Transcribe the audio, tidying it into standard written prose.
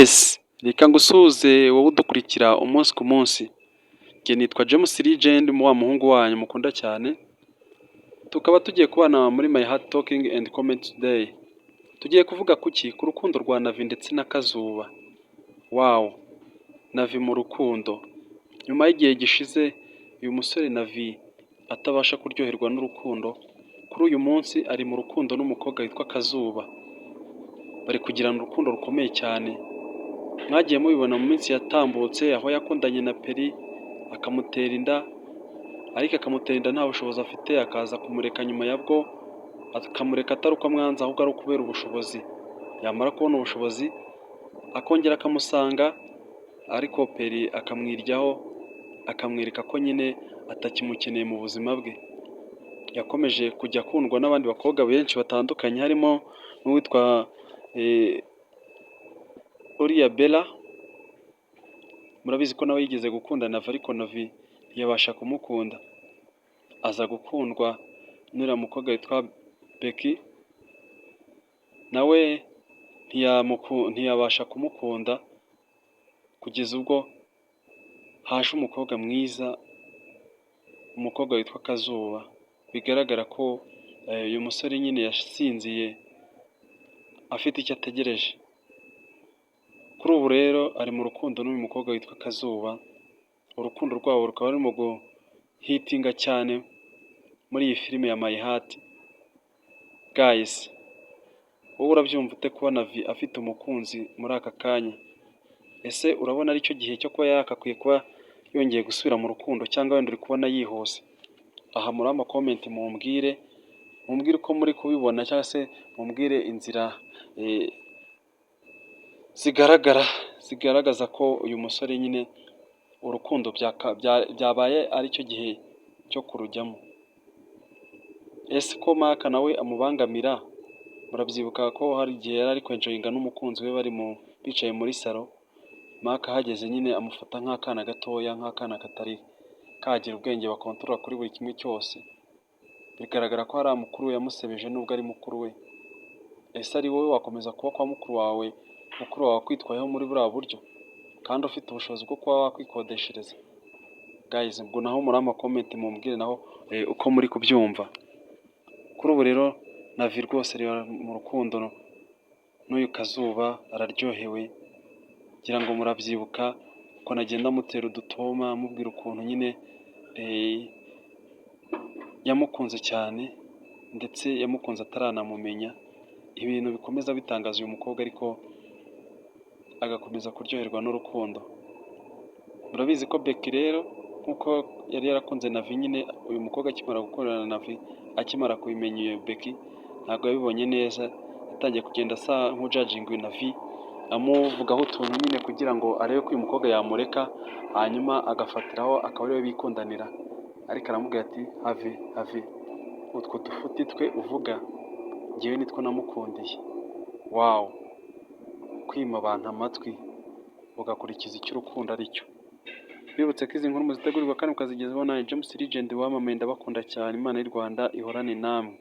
Yes, reka ngusuhuze wowe udukurikira umunsi ku munsi. Njye nitwa James Legend, wa muhungu wanyu mukunda cyane, tukaba tugiye kubana muri My Heart Talking and Comment Today. Tugiye kuvuga kuki? Ku rukundo rwa Navi ndetse na Kazuba. Wow! Navi mu rukundo. Nyuma y'igihe gishize uyu musore Navi atabasha kuryoherwa n'urukundo, kuri uyu munsi ari mu rukundo n'umukobwa witwa Kazuba. Bari kugirana urukundo rukomeye cyane. Mwagiye mubibona mu minsi yatambutse, aho yakundanye na Peri akamutera inda, ariko akamutera inda nta bushobozi afite, akaza kumureka nyuma yabwo, akamureka atari uko amwanze, ahubwo ari ukubera ubushobozi. Yamara kubona ubushobozi akongera akamusanga, ariko Peri akamwiryaho, akamwereka ko nyine atakimukeneye mu buzima bwe. Yakomeje kujya akundwa n'abandi bakobwa benshi batandukanye, harimo n'uwitwa uriya Bella. Murabizi ko nawe yigeze gukunda Navi, ariko Navi ntiyabasha kumukunda. Aza gukundwa n'uriya mukobwa witwa Becky, nawe ntiyabasha kumukunda, kugeza ubwo haje umukobwa mwiza, umukobwa witwa Kazuba. Bigaragara ko uyu musore nyine yasinziye afite icyo ategereje. Kuri ubu rero ari mu rukundo n'uyu mukobwa witwa Kazuba, urukundo rwabo rukaba rurimo guhitinga cyane muri iyi filime ya My Heart. Guys, wowe urabyumva ute kuba Navi afite umukunzi muri aka kanya? Ese urabona aricyo gihe cyo kuba yagakwiye kuba yongeye gusubira mu rukundo, cyangwa wenda uri kubona yihuse? Aha muri ama comment mumbwire uko muri kubibona, cyangwa se mumbwire inzira zigaragara zigaragaza ko uyu musore nyine urukundo byabaye aricyo gihe cyo kurujyamo. Ese ko Maka nawe amubangamira? Murabyibuka ko hari igihe yari ari kwenjoyinga n'umukunzi we, bari bicaye muri salon, Maka ahageze nyine amufata nk'akana gatoya, nk'akana katari kagira ubwenge, bakontorora kuri buri kimwe cyose. Bigaragara ko hari mukuru we yamusebeje nubwo ari mukuru we. Ese ari wowe wakomeza kuba kwa mukuru wawe, mukuru wawe akwitwayeho muri buriya buryo, kandi ufite ubushobozi bwo kuba wakwikodeshereza? Guys, ubwo naho muri ama comment mumbwire naho uko muri kubyumva. Kuri ubu rero Navi rwose ari mu rukundo n'uyu Kazuba, araryohewe. Ngira ngo murabyibuka ukuntu agenda amutera udutoma, amubwira ukuntu nyine yamukunze cyane, ndetse yamukunze ataranamumenya, ibintu bikomeza bitangaza uyu mukobwa, ariko agakomeza kuryoherwa n'urukundo. Murabizi ko Becky rero nk'uko yari yarakunze Navi nyine, uyu mukobwa akimara gukundana na Navi, akimara kubimenya, iyo Becky ntabwo yabibonye neza, yatangiye kugenda asa nk'ujudginga Navi, amuvugaho utuntu nyine kugira ngo arebe ko uyu mukobwa yamureka, hanyuma agafatiraho akaba ariwe bikundanira. Ariko aramubwira ati: "Have, have, utwo dufuti twe uvuga ngewe nitwo namukundiye." Wow! Kwima abantu amatwi ugakurikiza icyo urukundo ari cyo. Bibutse ko izi nkuru muzitegurirwa kandi mukazigezaho na James Legend wamamaye. Ndabakunda cyane, Imana y'u Rwanda ihorane namwe.